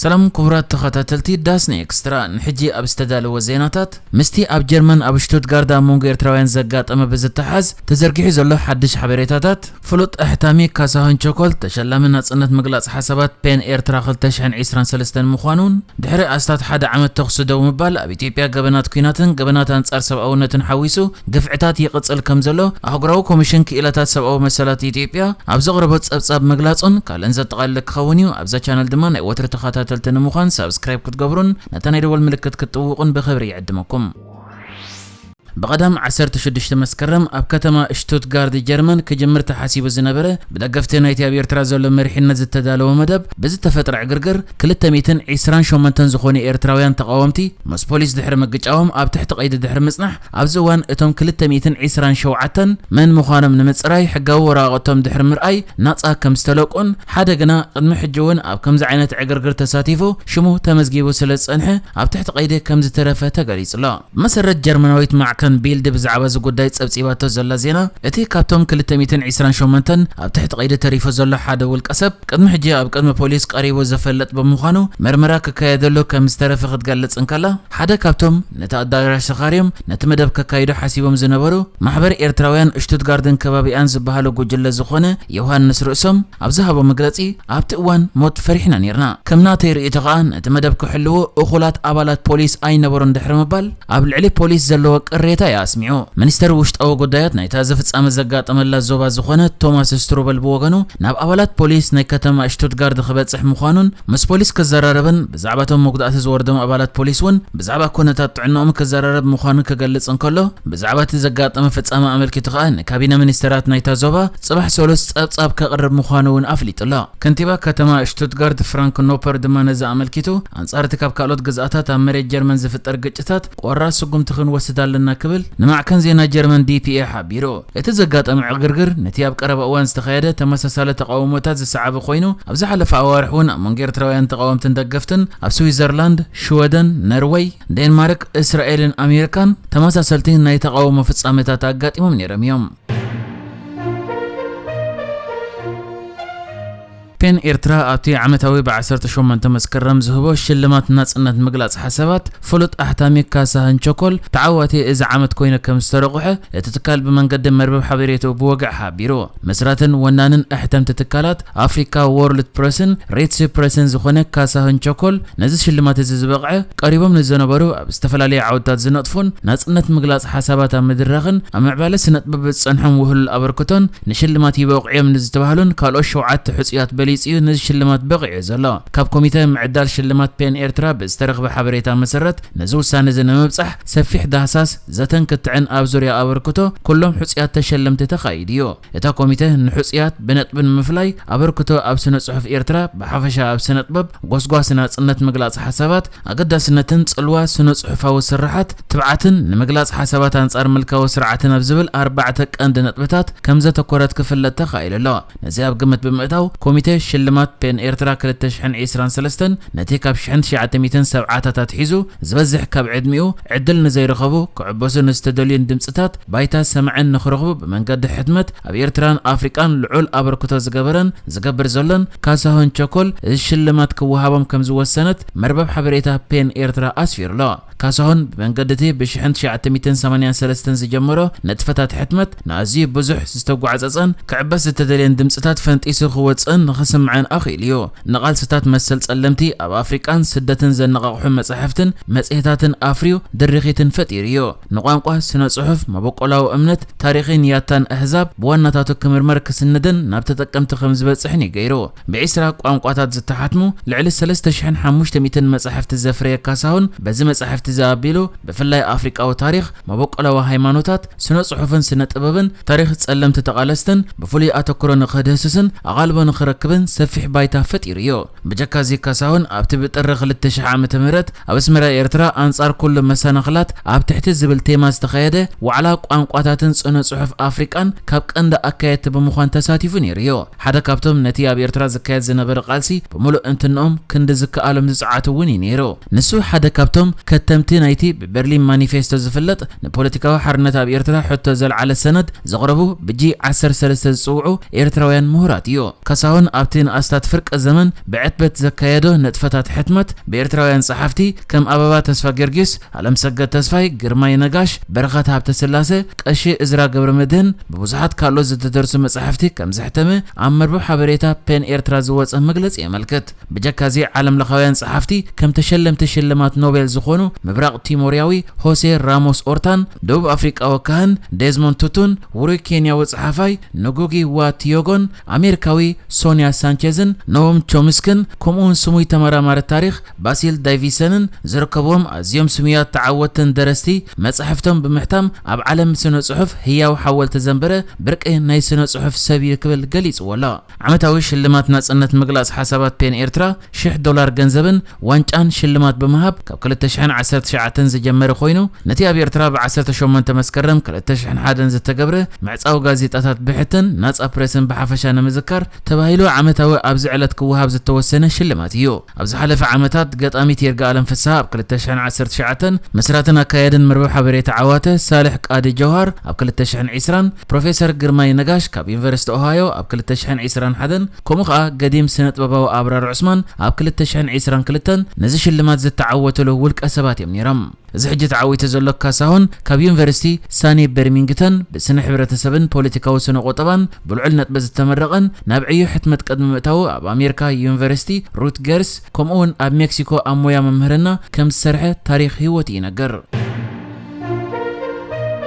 ሰላም ክቡራት ተኸታተልቲ ዳስኒ ኤክስትራ፣ ንሕጂ ኣብ ዝተዳለወ ዜናታት፣ ምስቲ ኣብ ጀርመን ኣብ ሽቱትጋርድ ኣብ መንጎ ኤርትራውያን ዘጋጠመ ብዝተሓዝ ተዘርጊሑ ዘሎ ሓድሽ ሓበሬታታት፣ ፍሉጥ ኣሕታሚ ካሳሁን ቸኮል ተሸላሚ ናጽነት ምግላጽ ሓሳባት ፔን ኤርትራ ክልተ ሽሕን ዕስራን ሰለስተን ምዃኑን፣ ድሕሪ ኣስታት ሓደ ዓመት ተኹሲ ደው ምባል ኣብ ኢትዮጵያ ገበናት ኲናትን ገበናት ኣንጻር ሰብኣውነትን ሓዊሱ ግፍዕታት ይቕጽል ከም ዘሎ ኣህጉራዊ ኮሚሽን ክኢላታት ሰብኣዊ መሰላት ኢትዮጵያ ኣብ ዘቕረቦ ጸብጻብ ምግላጹን ካልእን ዘጠቓልል ክኸውን እዩ። ኣብዛ ቻነል ድማ ናይ ወትሪ ተኸታተልቲ ንምዃን ሳብስክራይብ ክትገብሩን ነታ ናይ ደወል ምልክት ክትጥውቑን ብኽብሪ ይዕድመኩም። ብቐዳም ዓሰርተ ሽዱሽተ መስከረም ኣብ ከተማ ሽቱትጋርድ ጀርመን ክጅምር ተሓሲቡ ዝነበረ ብደገፍቲ ናይቲ ኣብ ኤርትራ ዘሎ መሪሕነት ዝተዳለወ መደብ ብዝተፈጥረ ዕግርግር ክልተ ሚእትን ዕስራን ሸሞንተን ዝኾኑ ኤርትራውያን ተቓወምቲ ምስ ፖሊስ ድሕሪ ምግጫዎም ኣብ ትሕቲ ቀይዲ ድሕሪ ምጽናሕ ኣብዚ እዋን እቶም ክልተ ሚእትን ዕስራን ሸውዓተን መን ምዃኖም ንምጽራይ ሕጋዊ ወረቓቕቶም ድሕሪ ምርኣይ ናጻ ከም ዝተለቁን ሓደ ግና ቅድሚ ሕጂ እውን ኣብ ከምዚ ዓይነት ዕግርግር ተሳቲፉ ሽሙ ተመዝጊቡ ስለ ዝጸንሐ ኣብ ትሕቲ ቀይዲ ከም ዝተረፈ ተገሊጹ ኣሎ። ብመሰረት ጀርመናዊት ማዕከን ቢልድ ብዛዕባ እዚ ጉዳይ ጸብጺባቶ ዘላ ዜና፣ እቲ ካብቶም ክልተ ሚእትን ዕስራን ሸሞንተን ኣብ ትሕቲ ቀይዲ ተሪፉ ዘሎ ሓደ ውልቀ ሰብ ቅድሚ ሕጂ ኣብ ቅድሚ ፖሊስ ቀሪቡ ዝፈልጥ ብምዃኑ መርመራ ክካየደሉ ከም ዝተረፈ ክትገልጽ እንከላ፣ ሓደ ካብቶም ነቲ ኣዳራሽ ሰኻርዮም ነቲ መደብ ከካይዱ ሓሲቦም ዝነበሩ ማሕበር ኤርትራውያን ሽቱትጋርድን ከባቢኣን ዝበሃሉ ጉጅለ ዝኾነ ዮሃንስ ርእሶም ኣብ ዝሃቦ መግለጺ፣ ኣብቲ እዋን ሞት ፈሪሕና ኔርና። ከም ናተይ ርእይቶ ከኣ ነቲ መደብ ክሕልዉ እኹላት ኣባላት ፖሊስ ኣይነበሩን ድሕሪ ምባል ኣብ ልዕሊ ፖሊስ ዘለዎ ቅሬታ እዩ ኣስሚዑ። ሚኒስተር ውሽጣዊ ጉዳያት ናይታ እዚ ፍጻመ ዘጋጠመላ ዞባ ዝኾነ ቶማስ ስትሩበል ብወገኑ ናብ ኣባላት ፖሊስ ናይ ከተማ ሽቱትጋርድ ክበጽሕ ምዃኑን ምስ ፖሊስ ክዘራረብን ብዛዕባ እቶም መጉዳእቲ ዝወርዶም ኣባላት ፖሊስ እውን ብዛዕባ ኩነታት ጥዕናኦም ክዘራረብ ምዃኑ ክገልጽ እንከሎ፣ ብዛዕባ እቲ ዘጋጠመ ፍጻመ ኣመልኪቱ ከኣ ንካቢነ ሚኒስተራት ናይታ ዞባ ጽባሕ ሰሉስ ጸብጻብ ከቕርብ ምዃኑ እውን ኣፍሊጡ ኣሎ። ከንቲባ ከተማ ሽቱትጋርድ ፍራንክ ኖፐር ድማ ነዚ ኣመልኪቱ፣ ኣንጻር እቲ ካብ ካልኦት ግዝኣታት ኣብ መሬት ጀርመን ዝፍጠር ግጭታት ቆራጽ ስጉምቲ ክንወስድ ኣለና ክብል ንማዕከን ዜና ጀርመን ዲ ፒ ኤ ሓቢሩ። እቲ ዘጋጠመ ዕግርግር ነቲ ኣብ ቀረባ እዋን ዝተኻየደ ተመሳሳሊ ተቓውሞታት ዝሰዓበ ኮይኑ፣ ኣብ ዝሓለፈ ኣዋርሕ እውን ኣብ መንጎ ኤርትራውያን ተቓወምትን ደገፍትን ኣብ ስዊዘርላንድ፣ ሽወደን፣ ነርወይ፣ ዴንማርክ፣ እስራኤልን ኣሜሪካን ተመሳሰልቲ ናይ ተቓውሞ ፍጻመታት ኣጋጢሞም ነይሮም እዮም። ፔን ኤርትራ ኣብቲ ዓመታዊ ብ ዓሰርተ ሸሞንተ መስከረም ዝህቦ ሽልማት ናጽነት ምግላጽ ሓሳባት ፍሉጥ ኣሕታሚ ካሳህን ቸኮል ተዓዋቲ እዚ ዓመት ኮይኑ ከም ዝተረቑሐ እቲ ትካል ብመንገዲ መርበብ ሓበሬታኡ ብወግዒ ሓቢሩ። መስራትን ወናንን ኣሕተምቲ ትካላት ኣፍሪካ ወርልድ ፕረስን ሬትሲ ፕረስን ዝኾነ ካሳህን ቸኮል ነዚ ሽልማት እዚ ዝበቕዐ ቀሪቦም ንዝነበሩ ኣብ ዝተፈላለዩ ዓውድታት ዝነጥፉን ናጽነት ምግላጽ ሓሳባት ኣብ ምድራኽን ኣብ ምዕባለ ስነጥበብ ዝጸንሖም ውህሉል ኣበርክቶን ንሽልማት ይበቕዑ እዮም ንዝተባህሉን ካልኦት ሸውዓተ ሕጹያት በሊጹ እዩ ነዚ ሽልማት በቒዑ ዘሎ። ካብ ኮሚተ ምዕዳል ሽልማት ፔን ኤርትራ ብዝተረኽበ ሓበሬታ መሰረት፣ ነዚ ውሳነ እዚ ንምብጻሕ ሰፊሕ ዳህሳስ፣ ዘተን ክትዕን ኣብ ዙርያ ኣበርክቶ ኩሎም ሕጹያት ተሸለምቲ ተኻይዱ እዩ። እታ ኮሚተ ንሕጹያት ብነጥቢ ንምፍላይ፣ ኣበርክቶ ኣብ ስነ ጽሑፍ ኤርትራ ብሓፈሻ ኣብ ስነ ጥበብ፣ ጎስጓስ ናጽነት ምግላጽ ሓሳባት፣ ኣገዳስነትን ጽልዋ ስነ ጽሑፋዊ ስርሓት ትብዓትን ንምግላጽ ሓሳባት ኣንጻር ምልካዊ ስርዓትን ኣብ ዝብል ኣርባዕተ ቀንዲ ነጥብታት ከም ዘተኮረት ክፍለጥ ተኻኢሉ ኣሎ። ነዚ ኣብ ግምት ብምእታው፣ ኮሚተ ሽልማት ፔን ኤርትራ ክልተ ሽሕን ዕስራን ሰለስተን ነቲ ካብ ሽሕን ትሽዓተ ሚእትን ሰብዓታት ኣትሒዙ ዝበዝሕ ካብ ዕድሚኡ ዕድል ንዘይረኸቡ ክዕበሱ ንዝተደልዩን ድምጽታት ባይታ ሰማዕን ንኽረኽቡ ብመንገዲ ሕትመት ኣብ ኤርትራን ኣፍሪቃን ልዑል ኣበርክቶ ዝገበረን ዝገብር ዘሎን ካሳሁን ቸኮል እዚ ሽልማት ክወሃቦም ከም ዝወሰነት መርበብ ሓበሬታ ፔን ኤርትራ ኣስፊሩ ኣሎ። ካሳሁን ብመንገዲ እቲ ብ ሽሕን ትሽዓተ ሚእትን ሰማንያን ሰለስተን ዝጀመሮ ንጥፈታት ሕትመት ንኣዝዩ ብዙሕ ዝተጓዕጸጸን ክዕበስ ዝተደልየን ድምጽታት ፈንጢሱ ክወጽእን ንኽስምዐን ኣኽኢሉ እዩ። ንቓልስታት መሰል ጸለምቲ ኣብ ኣፍሪቃን ስደትን ዘነቓቕሑ መጻሕፍትን መጽሔታትን ኣፍርዩ ድርኺትን ፈጢሩ እዩ። ንቋንቋ፣ ስነ ጽሑፍ፣ መበቆላዊ እምነት፣ ታሪኽን ያታን ኣህዛብ ብዋናታቱ ክምርመር ክስንድን ናብ ተጠቀምቲ ከም ዝበጽሕን እዩ ገይሩ። ብዒስራ ቋንቋታት ዝተሓትሙ ልዕሊ ሰለስተ ሽሕን ሓሙሽተ ሚእትን መጻሕፍቲ ዘፍረየ ካሳሁን በዚ መጻሕፍቲ እዚ ኣቢሉ ብፍላይ ኣፍሪቃዊ ታሪኽ፣ መበቆላዊ ሃይማኖታት፣ ስነ ጽሑፍን ስነ ጥበብን ታሪኽ ጸለምቲ ተቓለስትን ብፍሉይ ኣተኩሮ ንኽድህስስን ኣቓልቦ ንኽረክብን ሰፊሕ ባይታ ፈጢሩ እዩ። ብጀካ እዚ ካሳሁን ኣብቲ ብጥሪ ክልተ ሽሕ ዓመተ ምህረት ኣብ ኣስመራ ኤርትራ ኣንጻር ኩሉ መሰናኽላት ኣብ ትሕቲ ዝብል ቴማ ዝተኻየደ ዋዕላ ቋንቋታትን ስነ ጽሑፍ ኣፍሪቃን ካብ ቀንዲ ኣካየድቲ ብምዃን ተሳቲፉ ነይሩ እዩ። ሓደ ካብቶም ነቲ ኣብ ኤርትራ ዝካየድ ዝነበረ ቃልሲ ብምሉእ እንትንኦም ክንዲ ዝከኣሎም ዝጸዓቱ እውን እዩ ነይሩ። ንሱ ሓደ ካብቶም ከተምቲ ናይቲ ብበርሊን ማኒፌስቶ ዝፍለጥ ንፖለቲካዊ ሓርነት ኣብ ኤርትራ ሕቶ ዘልዓለ ሰነድ ዘቕረቡ ብጂ ዓሰርተ ሰለስተ ዝጽውዑ ኤርትራውያን ምሁራት እዩ። ካሳሁን ኣብ ኣብቲ ንኣስታት ፍርቂ ዘመን ብዕትበት ዘካየዶ ንጥፈታት ሕትመት፣ ብኤርትራውያን ጸሓፍቲ ከም ኣበባ ተስፋ ጊዮርጊስ፣ ኣለምሰገድ ተስፋይ፣ ግርማይ ነጋሽ፣ በረኸት ሃብተስላሰ፣ ቀሺ እዝራ ገብረ መድህን፣ ብብዙሓት ካልኦት ዝተደርሱ መጻሕፍቲ ከም ዘሕተመ ኣብ መርበብ ሓበሬታ ፔን ኤርትራ ዝወጸ መግለጺ የመልክት። ብጀካዚ ዓለምለኻውያን ጸሓፍቲ ከም ተሸለምቲ ሽልማት ኖቤል ዝኾኑ ምብራቕ ቲሞርያዊ ሆሴ ራሞስ ኦርታን፣ ደቡብ ኣፍሪቃዊ ካህን ዴዝሞንድ ቱቱን፣ ውሩይ ኬንያዊ ጸሓፋይ ንጉጊ ዋ ቲዮጎን፣ ኣሜሪካዊ ሶንያ ሳንቼዝን፣ ኖም ቾምስክን፣ ከምኡውን ስሙይ ተመራማሪ ታሪኽ ባሲል ዳይቪሰንን ዝርከብዎም ኣዝዮም ስሙያት ተዓወትን ደረስቲ፣ መጻሕፍቶም ብምሕታም ኣብ ዓለም ስነ ጽሑፍ ህያው ሓወልቲ ዘንበረ ብርቂ ናይ ስነ ጽሑፍ ሰብ እዩ ክብል ገሊጽዎ ኣሎ። ዓመታዊ ሽልማት ናጽነት ምግላጽ ሓሳባት ፔን ኤርትራ ሽሕ ዶላር ገንዘብን ዋንጫን ሽልማት ብምሃብ ካብ ክልተ ሽሕን ዓሰርተ ትሽዓተን ዝጀመረ ኮይኑ፣ ነቲ ኣብ ኤርትራ ብ ዓሰርተ ሸሞንተ መስከረም ክልተ ሽሕን ሓደን ዝተገብረ ምዕጻው ጋዜጣታት ብሕትን ናጻ ፕሬስን ብሓፈሻ ንምዝካር ተባሂሉ ዓመታዊ ኣብዚ ዕለት ክወሃብ ዝተወሰነ ሽልማት እዩ። ኣብ ዝሓለፈ ዓመታት ገጣሚት ይርጋኣለም ፍስሃ ኣብ ክልተ ሽሕን ዓሰርተ ትሽዓተን፣ መስራትን ኣካያድን መርበብ ሓበሬታ ዓዋተ ሳልሕ ቃዲ ጀውሃር ኣብ ክልተ ሽሕን ዕስራን፣ ፕሮፌሰር ግርማይ ነጋሽ ካብ ዩኒቨርሲቲ ኦሃዮ ኣብ ክልተ ሽሕን ዕስራን ሓደን፣ ከምኡ ኸኣ ገዲም ስነ-ጥበባዊ ኣብራር ዑስማን ኣብ ክልተ ሽሕን ዕስራን ክልተን ነዚ ሽልማት ዝተዓወትሉ ውልቀ ሰባት እዮም ነይሮም። እዚ ሕጂ ተዓዊቱ ዘሎ ካሳሁን ካብ ዩኒቨርሲቲ ሳኒ በርሚንግተን ብስነ ሕብረተሰብን ፖለቲካዊ ስነ ቁጠባን ብልዑል ነጥቢ ዝተመረቐን ናብ ዕዮ ሕትመት ቅድሚ ምእታዉ ኣብ ኣሜሪካ ዩኒቨርሲቲ ሩትገርስ ከምኡ እውን ኣብ ሜክሲኮ ኣብ ሞያ መምህርና ከም ዝሰርሐ ታሪኽ ህይወቱ ይነግር።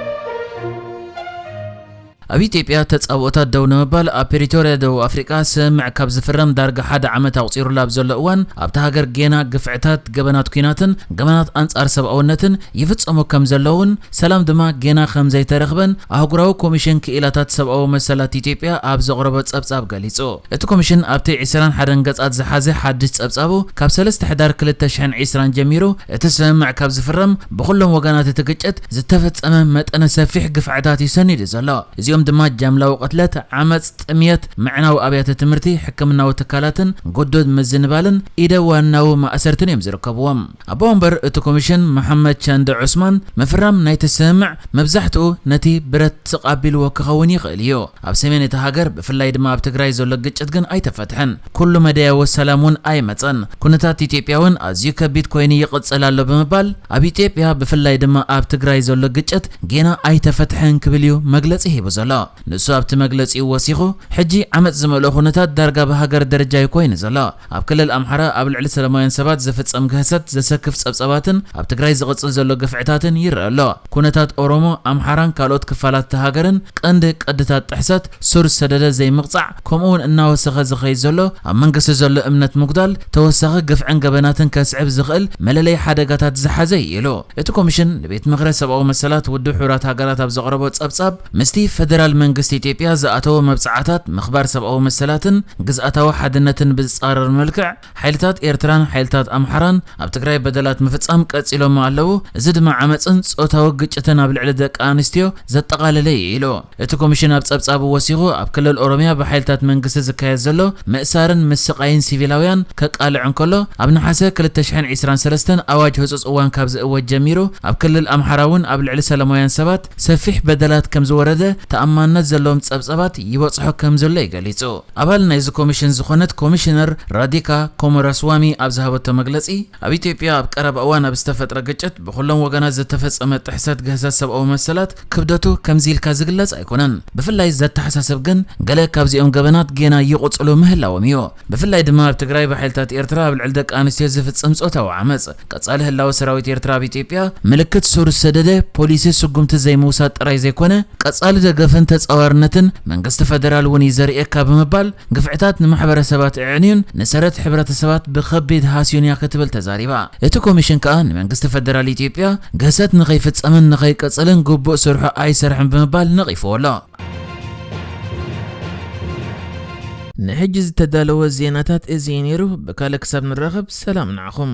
ኣብ ኢትዮጵያ ተጻብኦታት ደው ንምባል ኣብ ፕሪቶርያ ደቡብ ኣፍሪቃ ስምምዕ ካብ ዝፍረም ዳርጋ ሓደ ዓመት ኣቑጺሩሉ ኣብ ዘሎ እዋን፣ ኣብታ ሃገር ጌና ግፍዕታት፣ ገበናት ኲናትን ገበናት ኣንጻር ሰብኣውነትን ይፍጸሙ ከም ዘለውን፣ ሰላም ድማ ጌና ከም ዘይተረኽበን ኣህጉራዊ ኮሚሽን ክኢላታት ሰብኣዊ መሰላት ኢትዮጵያ ኣብ ዘቕረቦ ጸብጻብ ገሊጹ። እቲ ኮሚሽን ኣብቲ ዕስራን ሓደን ገጻት ዝሓዘ ሓድሽ ጸብጻቡ፣ ካብ ሰለስተ ሕዳር ክልተ ሽሕን ዕስራን ጀሚሩ እቲ ስምምዕ ካብ ዝፍረም፣ ብኹሎም ወገናት እቲ ግጭት ዝተፈጸመ መጠነ ሰፊሕ ግፍዕታት እዩ ሰኒዱ ዘሎ። እዚኦም ድማ ጃምላዊ ቅትለት፣ ዓመጽ፣ ጥምየት፣ ምዕናው ኣብያተ ትምህርቲ፣ ሕክምናዊ ትካላትን ግዱድ ምዝንባልን ኢደ ዋናዊ ማእሰርትን እዮም ዝርከብዎም። ኣቦ ወንበር እቲ ኮሚሽን መሓመድ ቻንደ ዑስማን፣ ምፍራም ናይቲ ስምምዕ መብዛሕትኡ ነቲ ብረት ስቕ ኣቢልዎ ክኸውን ይኽእል እዩ። ኣብ ሰሜን እታ ሃገር፣ ብፍላይ ድማ ኣብ ትግራይ ዘሎ ግጭት ግን ኣይተፈትሐን። ኩሉ መዳያዊ ሰላም እውን ኣይመጸን። ኩነታት ኢትዮጵያ እውን ኣዝዩ ከቢድ ኮይኑ ይቕጽል ኣሎ ብምባል፣ ኣብ ኢትዮጵያ ብፍላይ ድማ ኣብ ትግራይ ዘሎ ግጭት ጌና ኣይተፈትሐን ክብል እዩ መግለጺ ሂቡ ዘሎ። ንሱ ኣብቲ መግለጺኡ ወሲኹ፣ ሕጂ ዓመጽ ዝመልኦ ኩነታት ዳርጋ ብሃገር ደረጃ እዩ ኮይኑ ዘሎ። ኣብ ክልል ኣምሓራ ኣብ ልዕሊ ሰላማውያን ሰባት ዝፍጸም ግህሰት ዘሰክፍ ጸብጻባትን ኣብ ትግራይ ዝቕጽል ዘሎ ግፍዕታትን ይረአ ኣሎ። ኩነታት ኦሮሞ፣ ኣምሓራን ካልኦት ክፋላት እታ ሃገርን ቀንዲ ቅድታት ጥሕሰት ሱር ዝሰደደ ዘይምቕጻዕ፣ ከምኡ እውን እናወሰኸ ዝኸይድ ዘሎ ኣብ መንግስቲ ዘሎ እምነት ምጉዳል፣ ተወሳኺ ግፍዕን ገበናትን ከስዕብ ዝኽእል መለለይ ሓደጋታት ዝሓዘ እዩ ኢሉ። እቲ ኮሚሽን ንቤት ምኽሪ ሰብኣዊ መሰላት ውድብ ሕቡራት ሃገራት ኣብ ዘቕረቦ ጸብጻብ፣ ምስቲ ፈደራል መንግስቲ ኢትዮጵያ ዝኣተዎ መብጽዓታት ምኽባር ሰብኣዊ መሰላትን ግዝኣታዊ ሓድነትን ብዝጻረር መልክዕ፣ ሓይልታት ኤርትራን ሓይልታት ኣምሓራን ኣብ ትግራይ በደላት ምፍጻም ቀጺሎም ኣለዉ። እዚ ድማ ዓመጽን ጾታዊ ግጭትን ኣብ ልዕሊ ደቂ ኣንስትዮ ዘጠቓለለ እዩ ኢሉ። እቲ ኮሚሽን ኣብ ጸብጻቡ ወሲኹ፣ ኣብ ክልል ኦሮምያ ብሓይልታት መንግስቲ ዝካየድ ዘሎ ምእሳርን ምስቓይን ሲቪላውያን ከቃልዕ እንከሎ፣ ኣብ ነሓሰ ክልተ ሽሕን ዕስራን ሰለስተን ኣዋጅ ህጹጽ እዋን ካብ ዝእወጅ ጀሚሩ፣ ኣብ ክልል ኣምሓራ እውን ኣብ ልዕሊ ሰላማውያን ሰባት ሰፊሕ በደላት ከም ዝወረደ ተኣማንነት ዘለዎም ጸብጻባት ይበጽሖ ከም ዘሎ እዩ ገሊጹ። ኣባል ናይዚ ኮሚሽን ዝኾነት ኮሚሽነር ራዲካ ኮሞራስዋሚ ኣብ ዝሃበቶ መግለጺ፣ ኣብ ኢትዮጵያ ኣብ ቀረባ እዋን ኣብ ዝተፈጥረ ግጭት ብኹሎም ወገናት ዝተፈጸመ ጥሕሰት ግህሰት ሰብኣዊ መሰላት ክብደቱ ከምዚ ኢልካ ዝግለጽ ኣይኮነን። ብፍላይ ዘተሓሳስብ ግን፣ ገለ ካብዚኦም ገበናት ጌና ይቕጽሉ ምህላዎም እዩ። ብፍላይ ድማ ኣብ ትግራይ ብሓይልታት ኤርትራ ኣብ ልዕሊ ደቂ ኣንስትዮ ዝፍጸም ጾታዊ ዓመጽ። ቀጻሊ ህላወ ሰራዊት ኤርትራ ኣብ ኢትዮጵያ ምልክት ሱር ዝሰደደ ፖሊሲ ስጉምቲ ዘይምውሳድ ጥራይ ዘይኮነ፣ ቀጻሊ ደገፍን ተጻዋርነትን መንግስቲ ፈደራል እውን እዩ ዘርእየካ ብምባል፣ ግፍዕታት ንማሕበረሰባት ኣዕንዩን ንሰረት ሕብረተሰባት ብኸቢድ ሃስዩን እያ ክትብል ተዛሪባ። እቲ ኮሚሽን ከኣ ንመንግስቲ ፈደራል ኢትዮጵያ ግህሰት ንኸይፍጸምን ንኸይቀጽልን ግቡእ ስርሑ ኣይሰርሕን ብምባል ነቒፍዎ ኣሎ። ንሕጂ ዝተዳለወ ዜናታት እዚ እዩ ነይሩ። ብካልእ ክሳብ ንራኸብ ሰላም ንዓኹም።